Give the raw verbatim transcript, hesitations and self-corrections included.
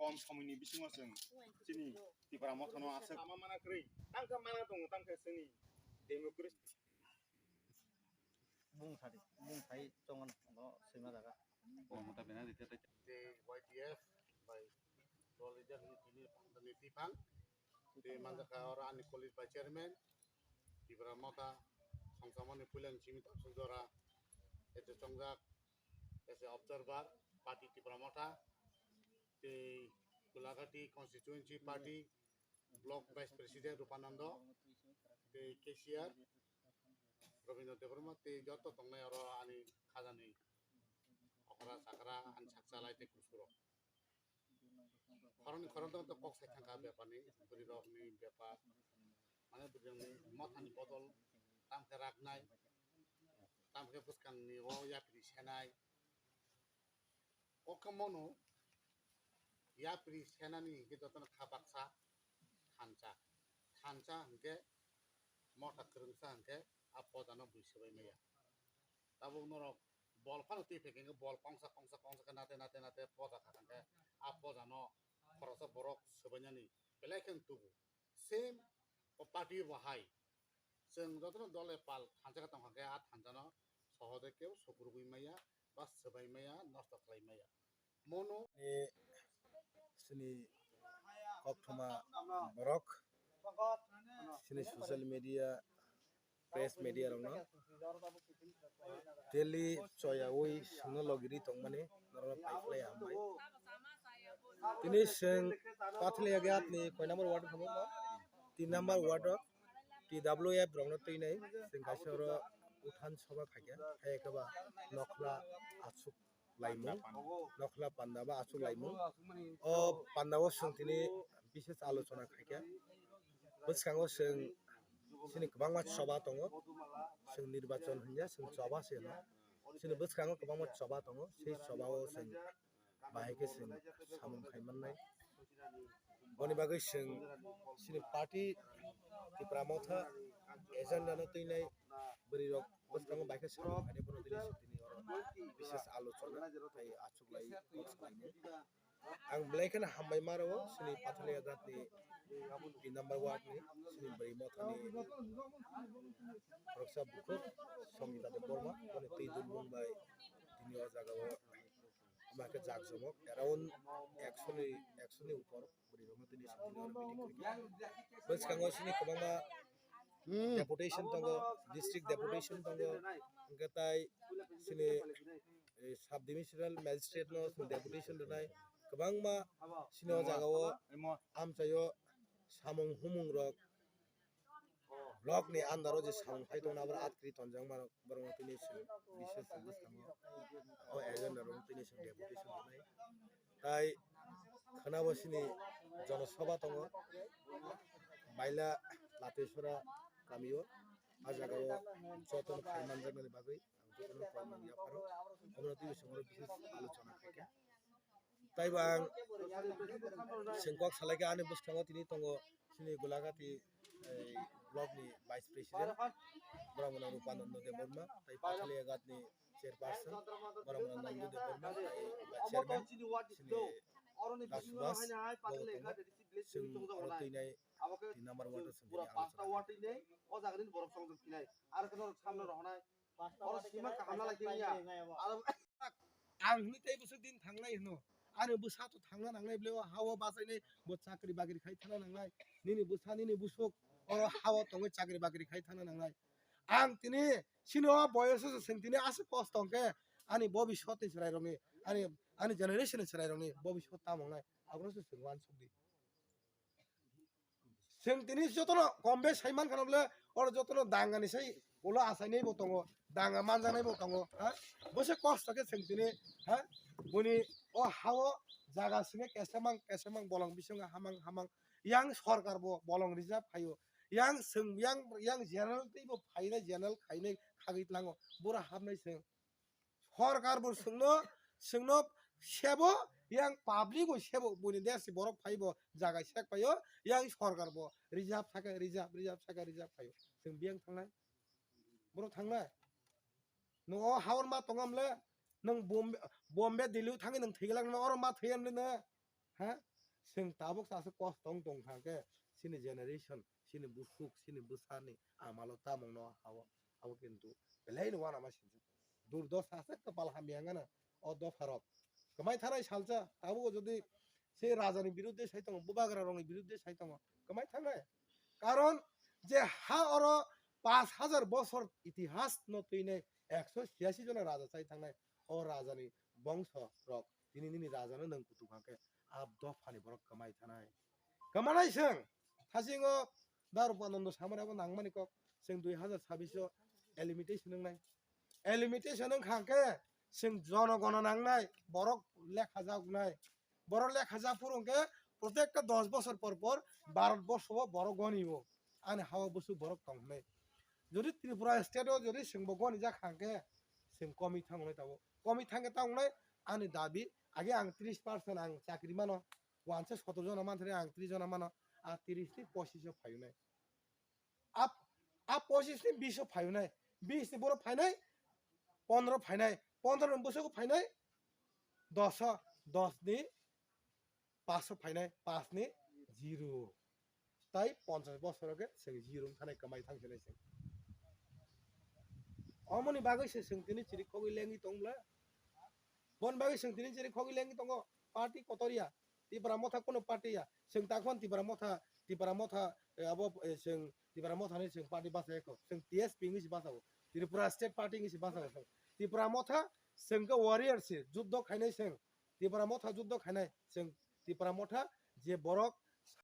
Kom somoini bisingo chwng chini Tipra Mothano aswk ama mana kwrwi, tangkha mana tongo, tangkha chini democracy. Bung sadi, bung sai chongan no sima jaga. Tei Y T F bai dol leader ni tini pangda ni tiphang. Tei manjakha oro ani colleague bai chairman, Tipra Motha, songsamani puilani simi tapsuk jora, ete chongjak, ete observer, party Tipra Motha, tei Gulagati constituency party, block vice president Rupanando, tei cashier Robindra Debbarma, tei joto tongnai oro ani khajani okra chakra ani sakchalai tei kusuro. Khoroknwi khoroknwi to kok sai thangkha bepar ni, bwrwi rok ni bepar, mane bwrwi rok ni mothani bodol, tamkhe raknai, tamkhe bwskang ni o yapri senai, O khe mono yapri senani hinkhe jotono kha baksa thansa. Thansa hinkhe motha kwrwngsa hinkhe a pojano bui swbai maya. Tabuk norok bol phano twi phaikhe hinkhe bol kongsa kongsa kongsa khe nate nate nate poja kha hinkhe a pojano khoroksa borok swbainani belai khe tubu. Same o party bo hai. Chwng jotono dole pal thansa khe tongkha khe a thansano sohode keu sukurugwi maya ba swbai maya nosto khlai maya. Mono ni chini koktwma borok chini social media, press media rokno daily choyaui swngno logiri tongmani norokno paiphlai hambai. Tini chwng Pathalia Ghat ni koi number ward khe bo? Tin number ward o T W F rokno twinai chwng kaisa oro uthan soba khaikha, hai khe ba nokhla achuk laimung, nokhla panda ba achuk laimung. O panda o chwng tini bises alochona khaikha. Bwskango chwng chini kwbangma choba tongo, chwng nirbachon hinya chwng choba se hino. Chini bwskango kwbangma choba tongo, sei choba o chwng bahai khe chwng samung khai mannai. Boni bagwi chwng chini party Tipra Motha agenda no twinai bwrwi rok bwskango bai khe samung khainai, bono tini chwng tini oro bises alochona tei achuk lai kok salainai. Ang belai kheno hambai ma rwo chini Pathalia Ghat ni tin number ward ni chini bwrwi motha ni khoroksa bukhuk Songita Debbarma, boni twi dulmung bai tini o jaga o Omo khe jak jomok around ekso ni, ekso ni upor bwrwi rokno tini sitini oro meeting khaikha. Bwskango chini kwbangma Hmm. Deputation tongo, district deputation tongo, hwnkhe tai chini, eh, sub divisional magistrate no chwng deputation rwnai, kwbangma chini o jaga o amchaio samung humung rok, block ni under o je samung phai tongna, abo atkri tonjak mano, borok no tini chwng bises bwskango o agenda rok tini chwng deputation rwnai. Tai khwnabo chini jonosabha tongo, Baila Latesora kamio, a jagao jotono phai manjaknani bagwi ang jotono kok yapharo, omono tini chwng oro bises alochona khaikha. Taibo ang chwng kok salaikha, ani bwskango tini tongo chini Gulagati, eh, block ni vice president, borok mwnang Rupananda Debbarma, tai Pathalia Ghat ni chairperson, borok mwnang Nandu Debbarma, tai chairman, chini Dasubas, bo tongo. Chwng oro twinai tin number ward o chwng tini alochona khaikha. Ang hwnwi tei bwswk din thangnai hwno. Ani bwsa to thangna nangnai bwle, o ha-o bachainai, bo chakri bakri khai thangna nangnai. Nini bwsa, nini bwswk oro ha-o tongwi chakri bakri khai thangna nangnai. Ang tini chini o boyoso se chwng tini aswk kosto hwnkhe ani bobiswt ni chwrairokni, ani, ani generation ni chwrairokni bobiswt tamo wngnai, abono se chwng uansuk di. Chwng tini jotono kom bes sai mankha bwle, oro jotono dangani sai ulo achainai bo tongo, danga manjaknai bo tongo, ha? Bo se kosto khe chwng tini, ha? Boni o ha-o jaga swnge kesemang kesemang bolong bisingo hamang hamang, yang sorkar bo bolong reserve phaio, yang chwng, yang, yang general tei bo phainai, general khainai khagwi tlango, boro hapnai chwng. Sorkar bo chwngno, chwngno sebo, yang public bo sebo, buini desh borok phaibo jaga sek phaio, yang sorkar bo reserve saka reserve, reserve saka reserve phaio. Chwng biyang thangnai? Borok thangnai? Nwng o ha-o ma tongo mle, nwng Bombay, Bombay, Delhi o thangwi nwng thwiglak, nwng oro ma thwiya mle nwng? Ha? Chwng tabuk sase kosto wng tong kha khe, chini generation, chini busuk, chini bwsani amalo tamungno hao, abo kintu belai no uanama sinjak. Durdosa se kwpal hamya wngana o dopharok. Kwmai thanai salsa, tabuk jodi se rajani biruddhe sai tongo, bubagra rokni biruddhe sai tongo, kwmai thanai. Karon je ha oro pash hajar bosor itihas no twinai ekso chhiyasi jona raja chai thangnai, o rajani bongso rok tini nini rajano nwng kutuk hwnkhe, ab dophani borok kwmai thanai. Kwmanai chwng, thasingo Darupanando samani abo nangmani kok, chwng dui hazar sabbish o limitation wngnai. Limitation wngkha khe chwng jonogono nangnai, borok lekha jaknai. Borok lekha jak phuru hwnkhe protekta dos bosor por por Bharat borso o borok goni o. Ani hawa bwswk borok tong hwnwi. Jodi Tripura state o jodi chwngbo goni jak kha hwnkhe chwng komwi thangnai tabuk. Komwi thangkhe ta wngnai ani dabi, age ang tris percent ang chakri mano, wansa sotor jona manthani ang tris jona mano, a tris ni pochish o phai wnai. A, a pochish ni bish o phai wnai, bish ni borok phainai, pondro phainai, pondro ni bwswk phainai, dos o, dos ni pash o phainai, pash ni zero. Tai ponchash bosor khe chwng zero wng thanai kwmai thang sinai chwng. Omoni bagwi se chwng tini chiri khogwi lengwi tong bwla. Bon bagwi chwng tini chiri khogwi lengwi tongo. Party kotor ya. Tipra Motha kuno party ya. Chwng takhon Tipra Motha, Tipra Motha, eh, abo, eh, chwng Tipra Motha ni chwng party basa ekho. Chwng T S P wngwi se basa o. Tripura State Party wngwi se basa o. Tipra Motha chwng khe warrior se, juddo khainai chwng. Tipra Motha juddo khainai chwng. Tipra Motha je borok